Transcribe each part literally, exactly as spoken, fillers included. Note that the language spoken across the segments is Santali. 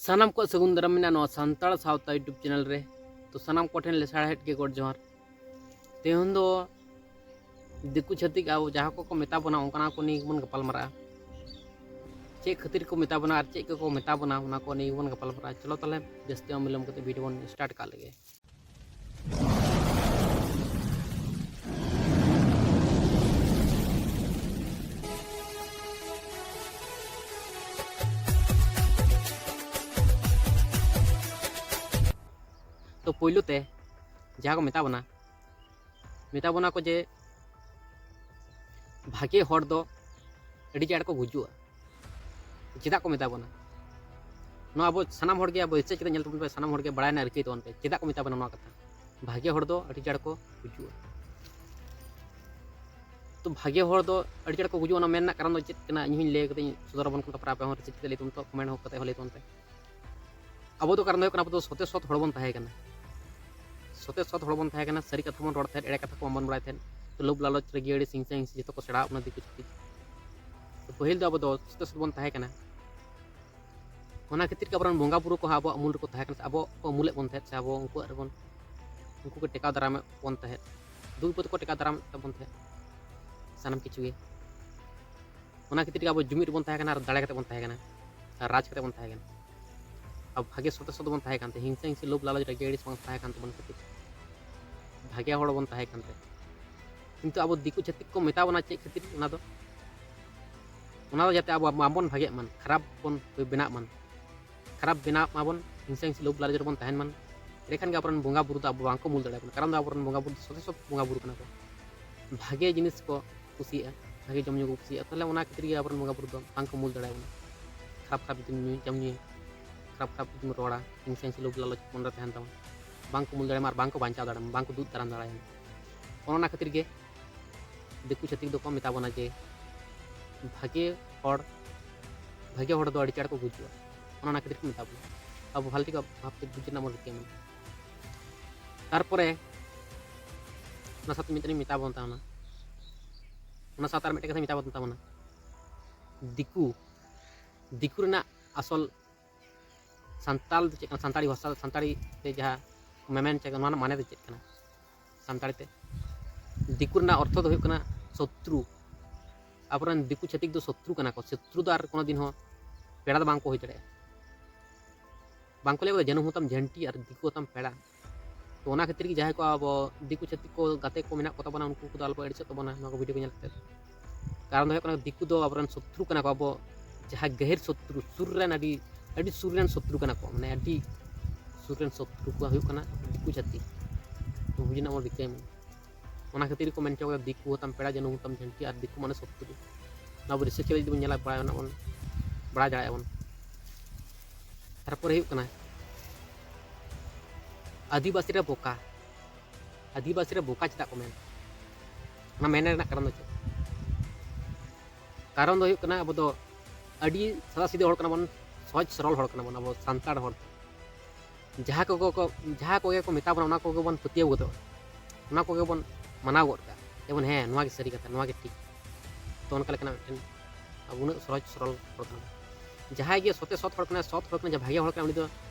ᱥᱟᱱᱟᱢ ᱠᱚᱣᱟᱜ ᱥᱟᱹᱜᱩᱱ ᱫᱟᱨᱟᱢ ᱢᱮᱱᱟᱜᱼᱟ ᱱᱚᱣᱟ ᱥᱟᱱᱛᱟᱲ ᱥᱟᱶᱛᱟ YouTube ᱪᱮᱱᱮᱞ ᱨᱮ᱾ ᱛᱚ ᱥᱟᱱᱟᱢ ᱠᱚᱴᱷᱮᱱ ᱞᱮᱥᱟᱲᱦᱮᱫ ᱜᱮ ᱜᱚᱰ ᱡᱚᱦᱟᱨ᱾ ᱛᱮᱦᱮᱧ ᱫᱚ ᱫᱤᱠᱩ ᱪᱷᱟᱹᱛᱤᱠ ᱟᱵᱚ ᱡᱟᱦᱟᱸ ᱠᱚᱠᱚ ᱢᱮᱛᱟ ᱵᱚᱱᱟ, ᱚᱱᱠᱟᱱᱟᱜ ᱠᱚ ᱱᱤᱭᱮ ᱜᱮᱵᱚᱱ ᱜᱟᱯᱟᱞ ᱢᱟᱨᱟᱜᱼᱟ᱾ ᱪᱮᱫ ᱠᱷᱟᱹᱛᱤᱨ ᱠᱚ ᱢᱮᱛᱟ ᱵᱚᱱᱟ ᱟᱨ ᱪᱮᱫ ᱠᱚᱠᱚ ᱢᱮᱛᱟ ᱵᱚᱱᱟ, ᱚᱱᱟ ᱠᱚ ᱱᱤᱭᱮ ᱜᱮᱵᱚᱱ ᱜᱟᱯᱟᱞ ᱢᱟᱨᱟᱜᱼᱟ᱾ ᱪᱚᱞᱚ ᱛᱟᱦᱚᱞᱮ ᱡᱟᱹᱥᱛᱤ ᱵᱟᱝ ᱵᱤᱞᱚᱢ ᱠᱟᱛᱮ ᱵᱷᱤᱰᱤᱭᱳ ᱵᱚᱱ ᱥᱴᱟᱨᱴ ᱠᱟᱜ ᱞᱮᱜᱮ᱾ ᱛᱚ ᱯᱳᱭᱞᱳ ᱛᱮ ᱡᱟᱦᱟᱸ ᱠᱚ ᱢᱮᱛᱟ ᱵᱚᱱᱟ, ᱢᱮᱛᱟ ᱵᱚᱱᱟ ᱠᱚ ᱡᱮ ᱵᱷᱟᱜᱮ ᱦᱚᱲ ᱫᱚ ᱟᱹᱰᱤ ᱪᱟᱬ ᱠᱚ ᱜᱩᱡᱩᱜᱼᱟ᱾ ᱪᱮᱫᱟᱜ ᱠᱚ ᱢᱮᱛᱟ ᱵᱚᱱᱟ? ᱱᱚᱣᱟ ᱟᱵᱚ ᱥᱟᱱᱟᱢ ᱦᱚᱲ ᱜᱮ, ᱟᱵᱚ ᱨᱤᱥᱟᱨᱪ ᱠᱟᱛᱮ ᱧᱮᱞ ᱛᱟᱵᱚᱱ ᱯᱮ, ᱥᱟᱱᱟᱢ ᱦᱚᱲ ᱜᱮ ᱵᱟᱲᱟᱭ ᱨᱮᱱᱟᱜ ᱨᱤᱠᱟᱹᱭ ᱛᱟᱵᱚᱱ ᱯᱮ, ᱪᱮᱫᱟᱜ ᱠᱚ ᱢᱮᱛᱟ ᱵᱚᱱᱟ ᱱᱚᱣᱟ ᱠᱟᱛᱷᱟ, ᱵᱷᱟᱜᱮ ᱦᱚᱲ ᱫᱚ ᱟᱹᱰᱤ ᱪᱟᱬ ᱠᱚ ᱜᱩᱡᱩᱜᱼᱟ᱾ ᱛᱚ ᱵᱷᱟᱜᱮ ᱦᱚᱲ ᱫᱚ ᱟᱹᱰᱤ ᱪᱟᱬ ᱠᱚ ᱜᱩᱡᱩᱜᱼᱟ, ᱚᱱᱟ ᱢᱮᱱ ᱨᱮᱱᱟᱜ ᱠᱟᱨᱚᱱ ᱫᱚ ᱪᱮᱫ ᱠᱟᱱᱟ? ᱤᱧ ᱦᱚᱸᱧ ᱞᱟᱹᱭ ᱠᱟᱛᱮ ᱤᱧ ᱥᱚᱫᱚᱨ ᱟᱵᱚᱱ ᱠᱟᱱᱟ, ᱛᱟᱨᱯᱚᱨᱮ ᱟᱯᱮ ᱦᱚᱸ ᱨᱤᱥᱟᱨᱪ ᱠᱟᱛᱮ ᱞᱟᱹᱭ ᱛᱟᱵᱚᱱ ᱯᱮ, ᱠᱚᱢᱮᱱᱴ ᱦᱚᱸ ᱠᱟᱛᱮ ᱦᱚᱸ ᱞᱟᱹᱭ ᱛᱟᱵᱚᱱ ᱯᱮ᱾ ᱟᱵᱚ ᱫᱚ ᱠᱟᱨᱚᱱ ᱫᱚ ᱦᱩᱭᱩᱜ ᱠᱟᱱᱟ, ᱟᱵᱚ ᱫᱚ ᱥᱚᱛᱮ ᱥᱚᱛ ᱦᱚᱲ ᱵᱚᱱ ᱛᱟᱦᱮᱸ ᱠᱟᱱᱟ᱾ ᱥᱚᱛᱮ ᱥᱚᱛ ᱦᱚᱲ ᱵᱚᱱ ᱛᱟᱦᱮᱸ ᱠᱟᱱᱟ, ᱥᱟᱹᱨᱤ ᱠᱟᱛᱷᱟ ᱵᱚᱱ ᱨᱚᱲ ᱛᱟᱦᱮᱸᱫ, ᱮᱲᱮ ᱠᱟᱛᱷᱟ ᱠᱚ ᱵᱟᱵᱚᱱ ᱵᱟᱲᱟᱭ ᱛᱟᱦᱮᱸᱫ᱾ ᱛᱚ ᱞᱳᱵᱷ ᱞᱟᱞᱚᱪ ᱨᱟᱹᱜᱤ ᱟᱹᱲᱤᱥ ᱦᱤᱝᱥᱟᱹ ᱦᱤᱝᱥᱤ ᱡᱚᱛᱚ ᱠᱚ ᱥᱮᱬᱟᱣᱟᱜ ᱵᱚᱱᱟ ᱫᱤᱠᱩ ᱪᱷᱟᱹᱛᱤᱠ᱾ ᱛᱚ ᱯᱟᱹᱦᱤᱞ ᱫᱚ ᱟᱵᱚ ᱫᱚ ᱥᱚᱛᱮ ᱥᱚᱛ ᱵᱚᱱ ᱛᱟᱦᱮᱸ ᱠᱟᱱᱟ᱾ ᱚᱱᱟ ᱠᱷᱟᱹᱛᱤᱨ ᱜᱮ ᱟᱵᱚᱨᱮᱱ ᱵᱚᱸᱜᱟ ᱵᱩᱨᱩ ᱠᱚᱦᱚᱸ ᱟᱵᱚᱣᱟᱜ ᱩᱢᱩᱞ ᱨᱮᱠᱚ ᱛᱟᱦᱮᱸ ᱠᱟᱱᱟ, ᱥᱮ ᱟᱵᱚ ᱠᱚ ᱩᱢᱩᱞᱮᱫ ᱵᱚᱱ ᱛᱟᱦᱮᱸᱫ, ᱥᱮ ᱟᱵᱚ ᱩᱱᱠᱩᱣᱟᱜ ᱨᱮᱵᱚᱱ, ᱩᱱᱠᱩ ᱠᱚ ᱴᱮᱠᱟᱣ ᱫᱟᱨᱟᱢᱮᱫ ᱵᱚᱱ ᱛᱟᱦᱮᱸᱫ, ᱫᱩᱠ ᱵᱤᱯᱚᱫ ᱠᱚ ᱴᱮᱠᱟᱣ ᱫᱟᱨᱟᱢᱮᱫ ᱛᱟᱵᱚᱱ ᱛᱟᱦᱮᱸᱫ, ᱥᱟᱱᱟᱢ ᱠᱤᱪᱷᱩ ᱜᱮ᱾ ᱚᱱᱟ ᱠᱷᱟᱹᱛᱤᱨ ᱜᱮ ᱟᱵᱚ ᱡᱩᱢᱤᱫ ᱨᱮᱵᱚᱱ ᱛᱟᱦᱮᱸ ᱠᱟᱱᱟ ᱟᱨ ᱫᱟᱲᱮ ᱠᱟᱛᱮ ᱵᱚᱱ ᱛᱟᱦᱮᱸ ᱠᱟᱱᱟ ᱟᱨ ᱨᱟᱡᱽ ᱠᱟᱛᱮ ᱵᱚᱱ ᱛᱟᱦᱮᱸ ᱠᱟᱱᱟ᱾ ᱟᱵᱚ ᱵᱷᱟᱜᱮ ᱥᱚᱛᱮ ᱥᱚᱛ ᱵᱚᱱ ᱛᱟᱦᱮᱸ ᱠᱟᱱ ᱛᱮ, ᱦᱤᱝᱥᱟᱹ ᱦᱤᱝᱥᱤ ᱞᱳᱵᱷ ᱞᱟᱞᱚᱪ ᱨᱟᱹᱜᱤ ᱟᱹᱲᱤᱥ ᱵᱟᱝ ᱛᱟᱦᱮᱸ ᱠᱟᱱ ᱛᱟᱵᱚᱱ ᱠᱷᱟᱹᱛᱤᱨ ᱵᱷᱟᱜᱮ ᱦᱚᱲ ᱵᱚᱱ ᱛᱟᱦᱮᱸ ᱠᱟᱱ ᱛᱮ᱾ ᱠᱤᱱᱛᱩ ᱟᱵᱚ ᱫᱤᱠᱩ ᱪᱷᱟᱹᱛᱤᱠ ᱠᱚ ᱢᱮᱛᱟ ᱵᱚᱱᱟ ᱪᱮᱫ ᱠᱷᱟᱹᱛᱤᱨ? ᱚᱱᱟ ᱫᱚ, ᱚᱱᱟ ᱫᱚ ᱡᱟᱛᱮ ᱟᱵᱚ ᱵᱟᱵᱚᱱ ᱵᱷᱟᱜᱮᱜ ᱢᱟᱱ, ᱠᱷᱟᱨᱟᱯ ᱵᱚᱱ ᱵᱮᱱᱟᱜ ᱢᱟᱱ, ᱠᱷᱟᱨᱟᱯ ᱵᱮᱱᱟᱜ ᱢᱟᱵᱚᱱ, ᱦᱤᱝᱥᱟᱹ ᱦᱤᱝᱥᱤ ᱞᱳᱵᱷ ᱞᱟᱞᱚᱪ ᱨᱮᱵᱚᱱ ᱛᱟᱦᱮᱱ ᱢᱟᱱ᱾ ᱮᱸᱰᱮᱠᱷᱟᱱ ᱜᱮ ᱟᱵᱚᱨᱮᱱ ᱵᱚᱸᱜᱟ ᱵᱩᱨᱩ ᱫᱚ ᱟᱵᱚ ᱵᱟᱝᱠᱚ ᱢᱩᱞ ᱫᱟᱲᱮᱭᱟᱵᱚᱱᱟ᱾ ᱠᱟᱨᱚᱱ ᱫᱚ ᱟᱵᱚᱨᱮᱱ ᱵᱚᱸᱜᱟ ᱵᱩᱨᱩ ᱫᱚ ᱥᱚᱛᱮ ᱥᱚᱛ ᱵᱚᱸᱜᱟ ᱵᱩᱨᱩ ᱠᱟᱱᱟ ᱠᱚ, ᱵᱷᱟᱜᱮ ᱡᱤᱱᱤᱥ ᱠᱚ ᱠᱩᱥᱤᱭᱟᱜᱼᱟ, ᱵᱷᱟᱜᱮ ᱡᱚᱢ ᱧᱩ ᱠᱚ ᱠᱩᱥᱤᱭᱟᱜᱼᱟ᱾ ᱛᱟᱦᱚᱞᱮ ᱚᱱᱟ ᱠᱷᱟᱹᱛᱤᱨ ᱜᱮ ᱟᱵᱚᱨᱮᱱ ᱵᱚᱸᱜᱟ ᱵᱩᱨᱩ ᱫᱚ ᱵᱟᱝᱠᱚ ᱢᱩᱞ ᱫᱟᱲᱮᱭᱟᱵᱚᱱᱟ᱾ ᱠᱷᱟᱨᱟᱯ ᱠᱷᱟᱨᱟᱯ ᱡᱩᱫᱤᱢ ᱧᱩᱭ, ᱡᱚᱢ ᱧᱩᱭᱟ, ᱠᱷᱟᱨᱟᱯ ᱠᱷᱟᱨᱟᱯ ᱡᱩᱫᱤᱢ ᱨᱚᱲᱟ, ᱦᱤᱝᱥᱟᱹ ᱦᱤᱝᱥᱤ ᱞᱳᱵᱷ ᱞᱟᱞᱚᱪ ᱢᱚᱱᱮ ᱨᱮ ᱛᱟᱦᱮᱱ ᱛᱟᱢᱟ, ᱵᱟᱝᱠᱚ ᱢᱩᱞ ᱫᱟᱲᱮᱭᱟᱢᱟ ᱟᱨ ᱵᱟᱝᱠᱚ ᱵᱟᱧᱪᱟᱣ ᱫᱟᱲᱮᱭᱟᱢᱟ, ᱵᱟᱝᱠᱚ ᱫᱩᱜ ᱫᱟᱨᱟᱢ ᱫᱟᱲᱮᱭᱟᱢᱟ᱾ ᱚᱱ ᱚᱱᱟ ᱠᱷᱟᱹᱛᱤᱨ ᱜᱮ ᱫᱤᱠᱩ ᱪᱷᱟᱹᱛᱤᱠ ᱫᱚᱠᱚ ᱢᱮᱛᱟ ᱵᱚᱱᱟ ᱡᱮ ᱵᱷᱟᱜᱮ ᱦᱚᱲ, ᱵᱷᱟᱜᱮ ᱦᱚᱲ ᱫᱚ ᱟᱹᱰᱤ ᱪᱟᱬ ᱠᱚ ᱜᱩᱡᱩᱜᱼᱟ᱾ ᱚᱱ ᱚᱱᱟ ᱠᱷᱟᱹᱛᱤᱨ ᱠᱚ ᱢᱮᱛᱟ ᱵᱚᱱᱟ᱾ ᱟᱵᱚ ᱵᱷᱟᱞᱮ ᱴᱷᱤᱠ ᱵᱷᱟᱵᱽᱛᱮ ᱵᱩᱡᱽ ᱨᱮᱱᱟᱜ ᱵᱚᱱ ᱨᱤᱠᱟᱹᱭ ᱢᱟ᱾ ᱛᱟᱨᱯᱚᱨᱮ ᱚᱱᱟ ᱥᱟᱶᱛᱮ ᱢᱤᱫᱴᱮᱱ ᱤᱧ ᱢᱮᱛᱟ ᱵᱚᱱ ᱛᱟᱵᱚᱱᱟ, ᱚᱱᱟ ᱥᱟᱶᱛᱮ ᱟᱨ ᱢᱤᱫᱴᱮᱱ ᱠᱟᱛᱷᱟᱧ ᱢᱮᱛᱟ ᱵᱚᱱ ᱛᱟᱵᱚᱱᱟ, ᱫᱤᱠᱩ, ᱫᱤᱠᱩ ᱨᱮᱱᱟᱜ ᱟᱥᱚᱞ ᱥᱟᱱᱛᱟᱞ ᱫᱚ ᱪᱮᱫ ᱠᱟᱱᱟ? ᱥᱟᱱᱛᱟᱲᱤ ᱵᱷᱟᱥᱟ, ᱥᱟᱱᱛᱟᱲᱤ ᱛᱮ ᱡᱟᱦᱟᱸ ᱢᱮᱢᱮᱱ ᱪᱮᱫ, ᱱᱚᱣᱟ ᱨᱮᱱᱟᱜ ᱢᱟᱱᱮ ᱫᱚ ᱪᱮᱫ ᱠᱟᱱᱟ ᱥᱟᱱᱛᱟᱲᱤ ᱛᱮ? ᱫᱤᱠᱩ ᱨᱮᱱᱟᱜ ᱚᱨᱛᱷᱚ ᱫᱚ ᱦᱩᱭᱩᱜ ᱠᱟᱱᱟ ᱥᱚᱛᱨᱩ᱾ ᱟᱵᱚᱨᱮᱱ ᱫᱤᱠᱩ ᱪᱷᱟᱹᱛᱤᱠ ᱫᱚ ᱥᱚᱛᱨᱩ ᱠᱟᱱᱟ ᱠᱚ᱾ ᱥᱚᱛᱨᱩ ᱫᱚ ᱟᱨ ᱠᱳᱱᱳ ᱫᱤᱱ ᱦᱚᱸ ᱯᱮᱲᱟ ᱫᱚ ᱵᱟᱝ ᱠᱚ ᱦᱩᱭ ᱫᱟᱲᱮᱭᱟᱜᱼᱟ᱾ ᱵᱟᱝ ᱠᱚ ᱞᱟᱹᱭ ᱠᱟᱫᱟ ᱡᱟᱹᱱᱩᱢ ᱦᱚᱸᱛᱟᱢ ᱡᱷᱟᱹᱱᱴᱤ ᱟᱨ ᱫᱤᱠᱩ ᱦᱚᱸᱛᱟᱢ ᱯᱮᱲᱟ᱾ ᱛᱚ ᱚᱱᱟ ᱠᱷᱟᱹᱛᱤᱨ ᱜᱮ ᱡᱟᱦᱟᱸᱭ ᱠᱚ ᱟᱵᱚ ᱫᱤᱠᱩ ᱪᱷᱟᱹᱛᱤᱠ ᱠᱚ ᱜᱟᱛᱮ ᱠᱚ ᱢᱮᱱᱟᱜ ᱠᱚᱛᱟ ᱵᱚᱱᱟ, ᱩᱱᱠᱩ ᱠᱚᱫᱚ ᱟᱞᱚ ᱠᱚ ᱮᱲᱮ ᱦᱚᱪᱚᱜ ᱛᱟᱵᱚᱱᱟ ᱱᱚᱣᱟ ᱠᱚ ᱵᱷᱤᱰᱤᱭᱳ ᱠᱚ ᱧᱮᱞ ᱠᱟᱛᱮ᱾ ᱠᱟᱨᱚᱱ ᱫᱚ ᱦᱩᱭᱩᱜ ᱠᱟᱱᱟ ᱫᱤᱠᱩ ᱫᱚ ᱟᱵᱚᱨᱮᱱ ᱥᱚᱛᱨᱩ ᱠᱟᱱᱟ ᱠᱚ, ᱟᱵᱚ ᱡᱟᱦᱟᱸ ᱜᱟᱹᱦᱤᱨ ᱥᱚᱛᱨᱩ, ᱥᱩᱨ ᱨᱮᱱ ᱟᱹᱰᱤ, ᱟᱹᱰᱤ ᱥᱩᱨ ᱨᱮᱱ ᱥᱚᱛᱨᱩ ᱠᱟᱱᱟ ᱠᱚ, ᱢᱟᱱᱮ ᱟᱹᱰᱤ ᱥᱩᱨ ᱨᱮᱱ ᱥᱚᱛᱨᱩ ᱠᱚ ᱦᱩᱭᱩᱜ ᱠᱟᱱᱟ ᱫᱤᱠᱩ ᱪᱷᱟᱹᱛᱤᱠ᱾ ᱛᱚ ᱵᱩᱡᱽ ᱨᱮᱱᱟᱜ ᱵᱚᱱ ᱨᱤᱠᱟᱹᱭ ᱢᱟ᱾ ᱚᱱᱟ ᱠᱷᱟᱹᱛᱤᱨ ᱜᱮᱠᱚ ᱢᱮᱱ ᱦᱚᱪᱚ ᱠᱟᱫᱟ ᱫᱤᱠᱩ ᱦᱚᱸᱛᱟᱢ ᱯᱮᱲᱟ, ᱡᱟᱹᱱᱩᱢ ᱦᱚᱸᱛᱟᱢ ᱡᱷᱟᱹᱱᱴᱤ, ᱟᱨ ᱫᱤᱠᱩ ᱢᱟᱱᱮ ᱥᱚᱛᱨᱩ᱾ ᱱᱚᱣᱟ ᱵᱚ ᱨᱤᱥᱟᱨᱪ ᱠᱟᱛᱮ ᱡᱩᱫᱤ ᱵᱚᱱ ᱧᱮᱞᱟ, ᱵᱟᱲᱟᱭ ᱚᱱᱟ ᱵᱚᱱ ᱵᱟᱲᱟᱭ ᱫᱟᱲᱮᱭᱟᱜᱼᱟ ᱵᱚᱱ᱾ ᱛᱟᱨᱯᱚᱨᱮ ᱦᱩᱭᱩᱜ ᱠᱟᱱᱟ ᱟᱹᱫᱤᱵᱟᱹᱥᱤ ᱨᱮ ᱵᱚᱠᱟ᱾ ᱟᱹᱫᱤᱵᱟᱹᱥᱤ ᱨᱮ ᱵᱚᱠᱟ ᱪᱮᱫᱟᱜ ᱠᱚ ᱢᱮᱱᱟ? ᱚᱱᱟ ᱢᱮᱱ ᱨᱮᱱᱟᱜ ᱠᱟᱨᱚᱱ ᱫᱚ ᱪᱮᱫ? ᱠᱟᱨᱚᱱ ᱫᱚ ᱦᱩᱭᱩᱜ ᱠᱟᱱᱟ ᱟᱵᱚ ᱫᱚ ᱟᱹᱰᱤ ᱥᱟᱫᱟ ᱥᱤᱫᱟᱹ ᱦᱚᱲ ᱠᱟᱱᱟ ᱵᱚᱱ, ᱥᱚᱦᱚᱡ ᱥᱚᱨᱚᱞ ᱦᱚᱲ ᱠᱟᱱᱟ ᱵᱚᱱ ᱟᱵᱚ ᱥᱟᱱᱛᱟᱲ ᱦᱚᱲ ᱫᱚ᱾ ᱡᱟᱦᱟᱸ ᱠᱚᱜᱮ ᱠᱚ, ᱡᱟᱦᱟᱸ ᱠᱚᱜᱮ ᱠᱚ ᱢᱮᱛᱟ ᱵᱚᱱᱟ ᱚᱱᱟ ᱠᱚᱜᱮ ᱵᱚᱱ ᱯᱟᱹᱛᱭᱟᱹᱣ ᱜᱚᱫᱚᱜᱼᱟ, ᱚᱱᱟ ᱠᱚᱜᱮ ᱵᱚᱱ ᱢᱟᱱᱟᱣ ᱜᱚᱫ ᱠᱟᱜᱼᱟ᱾ ᱡᱮᱢᱚᱱ ᱦᱮᱸ ᱱᱚᱣᱟ ᱜᱮ ᱥᱟᱹᱨᱤ ᱠᱟᱛᱷᱟ, ᱱᱚᱣᱟ ᱜᱮ ᱴᱷᱤᱠ᱾ ᱛᱚ ᱚᱱᱠᱟ ᱞᱮᱠᱟᱱᱟᱜ ᱢᱤᱫᱴᱮᱱ ᱟᱵᱚ ᱩᱱᱟᱹᱜ ᱥᱚᱦᱚᱡ ᱥᱚᱨᱚᱞ ᱦᱚᱲ ᱠᱟᱱᱟ ᱵᱚᱱ᱾ ᱡᱟᱦᱟᱸᱭ ᱜᱮ ᱥᱚᱛᱮ ᱥᱚᱛ ᱦᱚᱲ ᱠᱟᱱᱟᱭ, ᱥᱚᱛ ᱦᱚᱲ ᱠᱟᱱᱟᱭ, ᱡᱟᱦᱟᱸᱭ ᱵᱷᱟᱜᱮ ᱦᱚᱲ ᱠᱟᱱᱟᱭ, ᱩᱱᱤ ᱫᱚ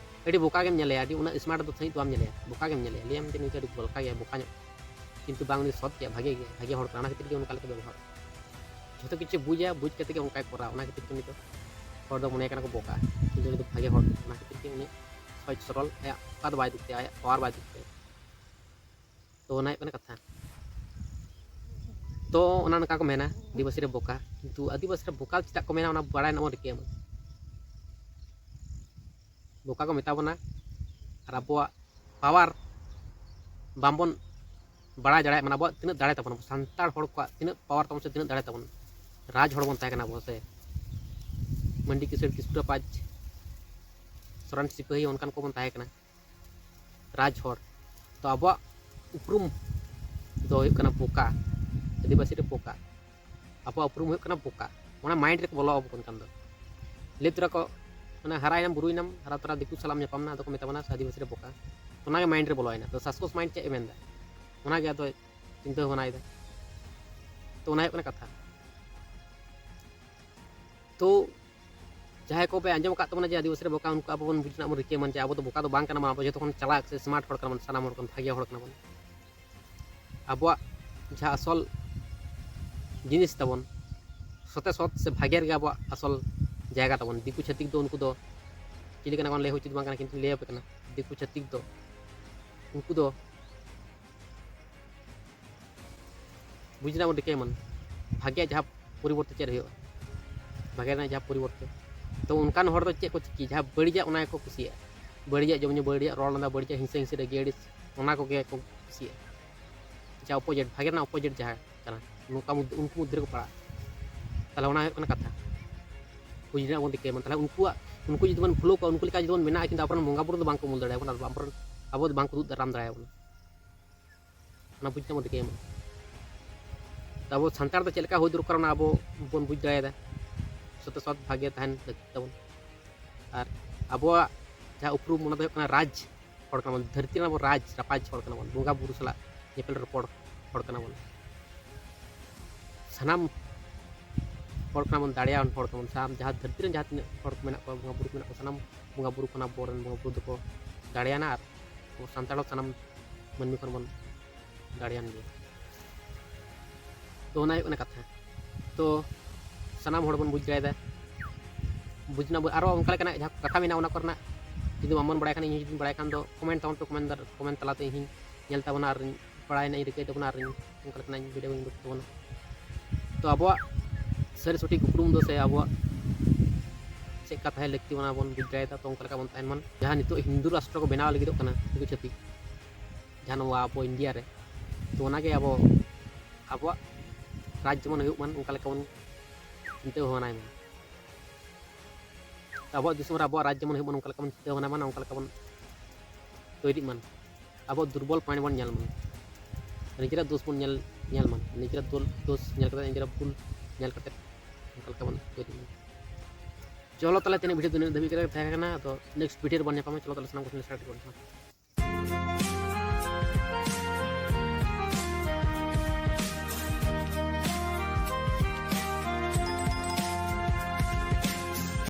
ᱟᱹᱰᱤ ᱵᱚᱠᱟ ᱜᱮᱢ ᱧᱮᱞᱮᱭᱟ, ᱟᱹᱰᱤ ᱩᱱᱟᱹᱜ ᱥᱢᱟᱨᱴ ᱫᱚ ᱥᱟᱺᱦᱤᱡ ᱫᱚ ᱵᱟᱢ ᱧᱮᱞᱮᱭᱟ, ᱵᱚᱠᱟ ᱜᱮᱢ ᱧᱮᱞᱮᱭᱟ᱾ ᱞᱟᱹᱭᱟᱢ ᱡᱮ ᱱᱩᱭ ᱫᱚ ᱟᱹᱰᱤ ᱵᱚᱞᱠᱟ ᱜᱮᱭᱟ, ᱵᱚᱠᱟ ᱧᱚᱜ, ᱠᱤᱱᱛᱩ ᱵᱟᱝ, ᱩᱱᱤ ᱥᱚᱛ ᱜᱮᱭᱟ, ᱵᱷᱟᱜᱮ ᱜᱮᱭᱟ, ᱵᱷᱟᱜᱮ ᱦᱚᱲ ᱠᱟᱱᱟ, ᱚᱱᱟ ᱠᱷᱟᱹᱛᱤᱨ ᱜᱮ ᱚᱱᱠᱟ ᱞᱮᱠᱟ ᱵᱮᱵᱚᱦᱟᱨ᱾ ᱡᱷᱚᱛᱚ ᱠᱤᱪᱷᱩ ᱵᱩᱡᱟ, ᱵᱩᱡᱽ ᱠᱟᱛᱮ ᱜᱮ ᱚᱱᱠᱟᱭ ᱠᱚᱨᱟᱣᱟ᱾ ᱚᱱᱟ ᱠᱷᱟᱹᱛᱤᱨ ᱜᱮ ᱩᱱᱤ ᱫᱚ ᱦᱚᱲ ᱫᱚ ᱢᱚᱱᱮ ᱠᱟᱱᱟ ᱠᱚ ᱵᱚᱠᱟ, ᱠᱤᱱᱛᱩ ᱩᱱᱤ ᱫᱚ ᱵᱷᱟᱜᱮ ᱦᱚᱲ᱾ ᱚᱱᱟ ᱠᱷᱟᱹᱛᱤᱨ ᱜᱮ ᱩᱱᱤ ᱥᱚᱦᱚᱡ ᱥᱚᱨᱚᱞ, ᱟᱭᱟᱜ ᱚᱠᱟ ᱫᱚ ᱵᱟᱭ ᱫᱩᱠ ᱛᱟᱭᱟ, ᱟᱭᱟᱜ ᱯᱟᱣᱟᱨ ᱵᱟᱭ ᱫᱩᱠ ᱛᱟᱭᱟ᱾ ᱛᱚ ᱚᱱᱟ ᱦᱩᱭᱩᱜ ᱠᱟᱱᱟ ᱠᱟᱛᱷᱟ᱾ ᱛᱚ ᱚᱱᱟ ᱱᱚᱝᱠᱟ ᱠᱚ ᱢᱮᱱᱟ ᱟᱹᱫᱤᱵᱟᱹᱥᱤ ᱨᱮ ᱵᱚᱠᱟ, ᱠᱤᱱᱛᱩ ᱟᱹᱫᱤᱵᱟᱹᱥᱤ ᱨᱮ ᱵᱚᱠᱟ ᱪᱮᱫᱟᱜ ᱠᱚ ᱢᱮᱱᱟ ᱚᱱᱟ ᱵᱟᱲᱟᱭ ᱨᱮᱱᱟᱜ ᱵᱚᱱ ᱨᱤᱠᱟᱹᱭᱟ ᱵᱚᱱ᱾ ᱵᱚᱠᱟ ᱠᱚ ᱢᱮᱛᱟ ᱵᱚᱱᱟ ᱟᱨ ᱟᱵᱚᱣᱟᱜ ᱯᱟᱣᱟᱨ ᱵᱟᱝᱵᱚᱱ ᱵᱟᱲᱟᱭ ᱫᱟᱲᱮᱭᱟᱜ, ᱢᱟᱱᱮ ᱟᱵᱚᱣᱟᱜ ᱛᱤᱱᱟᱹᱜ ᱫᱟᱲᱮ ᱛᱟᱵᱚᱱ, ᱟᱵᱚ ᱥᱟᱱᱛᱟᱲ ᱦᱚᱲ ᱠᱚᱣᱟᱜ ᱛᱤᱱᱟᱹᱜ ᱯᱟᱣᱟᱨ ᱛᱟᱵᱚᱱ ᱥᱮ ᱛᱤᱱᱟᱹᱜ ᱫᱟᱲᱮ ᱛᱟᱵᱚᱱ᱾ ᱨᱟᱡᱽ ᱦᱚᱲ ᱵᱚᱱ ᱛᱟᱦᱮᱸ ᱠᱟᱱᱟ ᱟᱵᱚ ᱥᱮ, ᱢᱟᱱᱰᱤ ᱠᱤᱥᱟᱹᱬ, ᱠᱤᱥᱠᱩ ᱨᱟᱯᱟᱡᱽ, ᱥᱚᱨᱮᱱ ᱥᱤᱯᱟᱹᱦᱤ, ᱚᱱᱠᱟᱱ ᱠᱚᱵᱚᱱ ᱛᱟᱦᱮᱸ ᱠᱟᱱᱟ ᱨᱟᱡᱽ ᱦᱚᱲ᱾ ᱛᱚ ᱟᱵᱚᱣᱟᱜ ᱩᱯᱨᱩᱢ ᱫᱚ ᱦᱩᱭᱩᱜ ᱠᱟᱱᱟ ᱵᱚᱠᱟ, ᱟᱹᱫᱤᱵᱟᱹᱥᱤ ᱨᱮ ᱵᱚᱠᱟ᱾ ᱟᱵᱚᱣᱟᱜ ᱩᱯᱨᱩᱢ ᱦᱩᱭᱩᱜ ᱠᱟᱱᱟ ᱵᱚᱠᱟ᱾ ᱚᱱᱟ ᱢᱟᱭᱤᱱᱰ ᱨᱮᱠᱚ ᱵᱚᱞᱚ ᱟᱵᱚ ᱠᱟᱱ ᱠᱷᱟᱱ ᱫᱚ, ᱞᱟᱹᱭ ᱛᱚᱨᱟ ᱠᱚ, ᱢᱟᱱᱮ ᱦᱟᱨᱟᱭᱮᱱᱟᱢ, ᱵᱩᱨᱩᱭᱮᱱᱟᱢ, ᱦᱟᱨᱟ ᱛᱚᱨᱟ ᱫᱤᱠᱩ ᱥᱟᱞᱟᱜ ᱮᱢ ᱧᱟᱯᱟᱢ ᱮᱱᱟ, ᱟᱫᱚ ᱠᱚ ᱢᱮᱛᱟᱢ ᱠᱟᱱᱟ ᱟᱹᱫᱤᱵᱟᱹᱥᱤ ᱨᱮ ᱵᱚᱠᱟ᱾ ᱛᱚ ᱚᱱᱟᱜᱮ ᱢᱟᱭᱤᱱᱰ ᱨᱮ ᱵᱚᱞᱚᱭᱮᱱᱟ᱾ ᱛᱚ ᱥᱟᱵᱠᱚᱱᱥᱤᱭᱟᱥ ᱢᱟᱭᱤᱱᱰ ᱪᱮᱫ ᱮ ᱢᱮᱱᱫᱟ, ᱚᱱᱟᱜᱮ ᱟᱫᱚ ᱪᱤᱱᱛᱟᱹ ᱵᱷᱟᱵᱽᱱᱟᱭᱮᱫᱟ᱾ ᱛᱚ ᱚᱱᱟ ᱦᱩᱭᱩᱜ ᱠᱟᱱᱟ ᱠᱟᱛᱷᱟ᱾ ᱛᱚ ᱡᱟᱦᱟᱸᱭ ᱠᱚᱯᱮ ᱟᱸᱡᱚᱢ ᱟᱠᱟᱫ ᱛᱟᱵᱚᱱᱟ ᱡᱮ ᱟᱹᱫᱤᱵᱟᱹᱥᱤ ᱨᱮ ᱵᱚᱠᱟ, ᱩᱱᱠᱩ ᱟᱵᱚ ᱵᱚᱱ ᱵᱩᱡᱽ ᱨᱮᱱᱟᱜ ᱵᱚᱱ ᱨᱤᱠᱟᱹᱭ ᱢᱟ ᱡᱮ ᱟᱵᱚ ᱫᱚ ᱵᱚᱠᱟ ᱫᱚ ᱵᱟᱝ ᱠᱟᱱᱟ ᱵᱚᱱ, ᱟᱵᱚ ᱡᱚᱛᱚ ᱠᱷᱚᱱ ᱪᱟᱞᱟᱠ ᱥᱮ smart ᱦᱚᱲ ᱠᱟᱱᱟ ᱵᱚᱱ, ᱵᱷᱟᱜᱮ ᱦᱚᱲ ᱠᱟᱱᱟ ᱵᱚᱱ᱾ ᱟᱵᱚᱣᱟᱜ ᱡᱟᱦᱟᱸ ᱟᱥᱚᱞ ᱡᱤᱱᱤᱥ ᱛᱟᱵᱚᱱ, ᱥᱚᱛᱮ ᱥᱚᱛ ᱥᱮ ᱵᱷᱟᱜᱮ ᱨᱮᱜᱮ ᱟᱵᱚᱣᱟᱜ ᱟᱥᱚᱞ ᱡᱟᱭᱜᱟ ᱛᱟᱵᱚᱱ᱾ ᱫᱤᱠᱩ ᱪᱷᱟᱹᱛᱤᱠ ᱫᱚ ᱩᱱᱠᱩ ᱫᱚ ᱪᱮᱫ ᱞᱮᱠᱟᱱᱟ ᱠᱚ ᱞᱟᱹᱭ ᱩᱪᱤᱛ ᱵᱟᱝ ᱠᱟᱱᱟ, ᱠᱤᱱᱛᱩ ᱞᱟᱹᱭ ᱟᱯᱮ ᱠᱟᱱᱟ, ᱫᱤᱠᱩ ᱪᱷᱟᱹᱛᱤᱠ ᱫᱚ ᱩᱱᱠᱩ ᱫᱚ ᱵᱩᱡᱽ ᱨᱮᱱᱟᱜ ᱵᱚᱱ ᱨᱤᱠᱟᱹᱭ ᱢᱟ, ᱵᱷᱟᱜᱮᱭᱟᱜ ᱡᱟᱦᱟᱸ ᱯᱚᱨᱤᱵᱚᱨᱛᱮ ᱪᱮᱫ ᱦᱩᱭᱩᱜᱼᱟ, ᱵᱷᱟᱜᱮ ᱨᱮᱱᱟᱜ ᱡᱟᱦᱟᱸ ᱯᱚᱨᱤᱵᱚᱨᱛᱮ᱾ ᱛᱚ ᱚᱱᱠᱟᱱ ᱦᱚᱲ ᱫᱚ ᱪᱮᱫ ᱠᱚ ᱪᱤᱠᱟᱹᱭᱟ? ᱡᱟᱦᱟᱸ ᱵᱟᱹᱲᱤᱡᱟᱜ, ᱚᱱᱟ ᱜᱮᱠᱚ ᱠᱩᱥᱤᱭᱟᱜᱼᱟ᱾ ᱵᱟᱹᱲᱤᱡᱟᱜ ᱡᱚᱢ ᱧᱩ, ᱵᱟᱹᱲᱤᱡᱟᱜ ᱨᱚᱲ ᱞᱟᱸᱫᱟ, ᱵᱟᱹᱲᱤᱡᱟᱜ ᱦᱤᱝᱥᱟᱹ ᱦᱤᱝᱥᱤ ᱨᱟᱹᱜᱤ ᱟᱹᱲᱤᱥ, ᱚᱱᱟ ᱠᱚᱜᱮ ᱠᱚ ᱠᱩᱥᱤᱭᱟᱜᱼᱟ᱾ ᱡᱟᱦᱟᱸ opposite, ᱵᱷᱟᱜᱮ ᱨᱮᱱᱟᱜ opposite ᱡᱟᱦᱟᱸ ᱠᱟᱱᱟ, ᱱᱚᱝᱠᱟ ᱢᱚᱫᱽᱫᱷᱮ, ᱩᱱᱠᱩ ᱢᱚᱫᱽᱫᱷᱮ ᱨᱮᱠᱚ ᱯᱟᱲᱟᱜᱼᱟ᱾ ᱛᱟᱦᱚᱞᱮ ᱚᱱᱟ ᱦᱩᱭᱩᱜ ᱠᱟᱱᱟ ᱠᱟᱛᱷᱟ, ᱵᱩᱡᱽ ᱨᱮᱱᱟᱜ ᱵᱚᱱ ᱨᱤᱠᱟᱹᱭ ᱢᱟ᱾ ᱛᱟᱦᱚᱞᱮ ᱩᱱᱠᱩᱣᱟᱜ, ᱩᱱᱠᱩ ᱡᱩᱫᱤ ᱵᱚᱱ follow ᱠᱚᱣᱟ, ᱩᱱᱠᱩ ᱞᱮᱠᱟ ᱡᱩᱫᱤ ᱵᱚᱱ ᱢᱮᱱᱟᱜᱼᱟ, ᱠᱤᱱᱛᱩ ᱟᱵᱚᱨᱮᱱ ᱵᱚᱸᱜᱟ ᱵᱩᱨᱩ ᱫᱚ ᱵᱟᱝᱠᱚ ᱢᱩᱞ ᱫᱟᱲᱮᱭᱟᱵᱚᱱᱟ, ᱟᱵᱚᱨᱮᱱ, ᱟᱵᱚ ᱫᱚ ᱵᱟᱝᱠᱚ ᱫᱩᱜ ᱫᱟᱨᱟᱢ ᱫᱟᱲᱮᱭᱟᱵᱚᱱᱟ᱾ ᱚᱱᱟ ᱵᱩᱡᱽ ᱨᱮᱱᱟᱜ ᱵᱚᱱ ᱨᱤᱠᱟᱹᱭ ᱢᱟ᱾ ᱛᱚ ᱟᱵᱚ ᱥᱟᱱᱛᱟᱲ ᱫᱚ ᱪᱮᱫ ᱞᱮᱠᱟ ᱦᱩᱭ ᱫᱚᱨᱠᱟᱨ, ᱚᱱᱟ ᱟᱵᱚ ᱵᱚᱱ ᱵᱩᱡᱽ ᱫᱟᱲᱮᱭᱟᱫᱟ᱾ ᱥᱚᱛᱮ ᱥᱚᱛ ᱵᱷᱟᱜᱮ ᱛᱟᱦᱮᱱ ᱞᱟᱹᱠᱛᱤ ᱛᱟᱵᱚᱱ᱾ ᱟᱨ ᱟᱵᱚᱣᱟᱜ ᱡᱟᱦᱟᱸ ᱩᱯᱨᱩᱢ, ᱚᱱᱟ ᱫᱚ ᱦᱩᱭᱩᱜ ᱠᱟᱱᱟ ᱨᱟᱡᱽ ᱦᱚᱲ ᱠᱟᱱᱟ ᱵᱚᱱ, ᱫᱷᱟᱹᱨᱛᱤ ᱨᱮᱱ ᱟᱵᱚ ᱨᱟᱡᱽ ᱨᱟᱯᱟᱡᱽ ᱦᱚᱲ ᱠᱟᱱᱟ ᱵᱚᱱ, ᱵᱚᱸᱜᱟ ᱵᱩᱨᱩ ᱥᱟᱞᱟᱜ ᱧᱮᱯᱮᱞ ᱨᱚᱯᱚᱲ ᱦᱚᱲ ᱠᱟᱱᱟ ᱵᱚᱱ, ᱥᱟᱱᱟᱢ ᱦᱚᱲ ᱠᱟᱱᱟ ᱵᱚᱱ, ᱫᱟᱲᱮᱭᱟᱱ ᱦᱚᱲ ᱠᱟᱱᱟ ᱵᱚᱱ᱾ ᱥᱟᱱᱟᱢ ᱡᱟᱦᱟᱸ ᱫᱷᱟᱹᱨᱛᱤ ᱨᱮᱱ ᱡᱟᱦᱟᱸ ᱛᱤᱱᱟᱹᱜ ᱦᱚᱲ ᱠᱚ ᱢᱮᱱᱟᱜ ᱠᱚᱣᱟ, ᱵᱚᱸᱜᱟ ᱵᱩᱨᱩ ᱠᱚ ᱢᱮᱱᱟᱜ ᱠᱚᱣᱟ, ᱥᱟᱱᱟᱢ ᱵᱚᱸᱜᱟ ᱵᱩᱨᱩ ᱠᱷᱚᱱ ᱟᱵᱚᱨᱮᱱ ᱵᱚᱸᱜᱟ ᱵᱩᱨᱩ ᱫᱚᱠᱚ ᱫᱟᱲᱮᱭᱟᱱᱟ᱾ ᱟᱨ ᱟᱵᱚ ᱥᱟᱱᱛᱟᱲ ᱦᱚᱸ ᱥᱟᱱᱟᱢ ᱢᱟᱹᱱᱢᱤ ᱠᱷᱚᱱ ᱵᱚᱱ ᱫᱟᱲᱮᱭᱟᱱ ᱜᱮᱭᱟ᱾ ᱛᱚ ᱚᱱᱟ ᱦᱩᱭᱩᱜ ᱠᱟᱱᱟ ᱠᱟᱛᱷᱟ᱾ ᱛᱚ ᱥᱟᱱᱟᱢ ᱦᱚᱲ ᱵᱚᱱ ᱵᱩᱡᱽ ᱫᱟᱲᱮᱭᱟᱫᱟ, ᱵᱩᱡᱽ ᱨᱮᱱᱟᱜ ᱵᱚ-, ᱟᱨᱚ ᱚᱱᱠᱟ ᱞᱮᱠᱟᱱᱟᱜ ᱡᱟᱦᱟᱸ ᱠᱟᱛᱷᱟ ᱢᱮᱱᱟᱜᱼᱟ, ᱚᱱᱟ ᱠᱚᱨᱮᱱᱟᱜ ᱡᱩᱫᱤ ᱵᱟᱢ ᱵᱟᱲᱟᱭ ᱠᱷᱟᱱ, ᱤᱧ ᱦᱚᱸ ᱡᱩᱫᱤᱧ ᱵᱟᱲᱟᱭ ᱠᱷᱟᱱ ᱫᱚ comment ᱛᱟᱵᱚᱱ ᱯᱮ, comment ᱫᱟᱨ-, comment ᱛᱟᱞᱟᱛᱮ ᱤᱧ ᱦᱚᱸᱧ ᱧᱮᱞ ᱛᱟᱵᱚᱱᱟ ᱟᱨ ᱵᱟᱲᱟᱭ ᱨᱮᱱᱟᱜ ᱤᱧ ᱨᱤᱠᱟᱹᱭ ᱛᱟᱵᱚᱱᱟ ᱟᱨ ᱚᱱᱠᱟ ᱞᱮᱠᱟᱱᱟᱜ ᱤᱧ video ᱵᱚᱱ ᱩᱰᱩᱠ ᱛᱟᱵᱚᱱᱟ᱾ ᱛᱚ ᱟᱵᱚᱣᱟᱜ ᱥᱟᱹᱨᱤ ᱥᱚᱴᱷᱤᱠ ᱩᱯᱨᱩᱢ ᱫᱚ ᱥᱮ ᱟᱵᱚᱣᱟᱜ ᱪᱮᱫ ᱠᱟ ᱛᱟᱦᱮᱸ ᱞᱟᱹᱠᱛᱤ, ᱚᱱᱟ ᱵᱚᱱ ᱵᱩᱡᱽ ᱫᱟᱲᱮᱭᱟᱫᱟ᱾ ᱛᱚ ᱚᱱᱠᱟ ᱞᱮᱠᱟ ᱵᱚᱱ ᱛᱟᱦᱮᱱ ᱢᱟ᱾ ᱡᱟᱦᱟᱸ ᱱᱤᱛᱚᱜ ᱦᱤᱱᱫᱩ ᱨᱟᱥᱴᱨᱚ ᱠᱚ ᱵᱮᱱᱟᱣ ᱞᱟᱹᱜᱤᱫᱚᱜ ᱠᱟᱱᱟ ᱫᱤᱠᱩ ᱪᱷᱟᱹᱛᱤᱠ, ᱡᱟᱦᱟᱸ ᱱᱚᱣᱟ ᱟᱵᱚ ᱤᱱᱰᱤᱭᱟ ᱨᱮ, ᱛᱚ ᱚᱱᱟᱜᱮ ᱟᱵᱚ, ᱟᱵᱚᱣᱟᱜ ᱨᱟᱡᱽ ᱡᱮᱢᱚᱱ ᱦᱩᱭᱩᱜ ᱢᱟ, ᱚᱱᱠᱟ ᱞᱮᱠᱟ ᱵᱚᱱ ᱪᱤᱱᱛᱟᱹ ᱵᱷᱟᱵᱽᱱᱟᱭ ᱢᱟ᱾ ᱟᱵᱚᱣᱟᱜ ᱫᱤᱥᱚᱢ ᱨᱮ ᱟᱵᱚᱣᱟᱜ ᱨᱟᱡᱽ ᱡᱮᱢᱚᱱ ᱦᱩᱭᱩᱜ ᱢᱟ, ᱚᱱᱠᱟ ᱞᱮᱠᱟ ᱵᱚᱱ ᱪᱤᱱᱛᱟᱹ ᱵᱷᱟᱵᱽᱱᱟᱭ ᱢᱟ, ᱚᱱᱠᱟ ᱞᱮᱠᱟ ᱵᱚᱱ ᱛᱳᱭᱨᱤᱜ ᱢᱟ᱾ ᱟᱵᱚᱣᱟᱜ ᱫᱩᱨᱵᱚᱞ point ᱵᱚᱱ ᱧᱮᱞ ᱢᱟ, ᱱᱤᱡᱮᱨᱟᱜ ᱫᱳᱥ ᱵᱚᱱ ᱧᱮᱞ, ᱧᱮᱞ ᱢᱟ, ᱱᱤᱡᱮᱨᱟᱜ ᱫᱳ-, ᱫᱳᱥ ᱧᱮᱞ ᱠᱟᱛᱮ, ᱱᱤᱡᱮᱨᱟᱜ ᱵᱷᱩᱞ ᱧᱮᱞ ᱠᱟᱛᱮ, ᱚᱱᱠᱟ ᱞᱮᱠᱟ ᱵᱚᱱ ᱛᱳᱭᱨᱤᱜ ᱢᱟ᱾ ᱪᱚᱞᱚ ᱛᱟᱦᱚᱞᱮ ᱛᱮᱦᱮᱧᱟᱜ video ᱫᱚ ᱱᱤᱱᱟᱹᱜ ᱫᱷᱟᱹᱵᱤᱡ ᱜᱮ ᱛᱟᱦᱮᱸ ᱠᱟᱱᱟ᱾ ᱟᱫᱚ next video ᱨᱮᱵᱚᱱ ᱧᱟᱯᱟᱢᱟ᱾ ᱪᱚᱞᱚ ᱛᱟᱦᱚᱞᱮ ᱥᱟᱱᱟᱢ ᱠᱚ ᱴᱷᱮᱱ share ᱛᱮᱵᱚᱱ ᱧᱟᱯᱟᱢᱟ᱾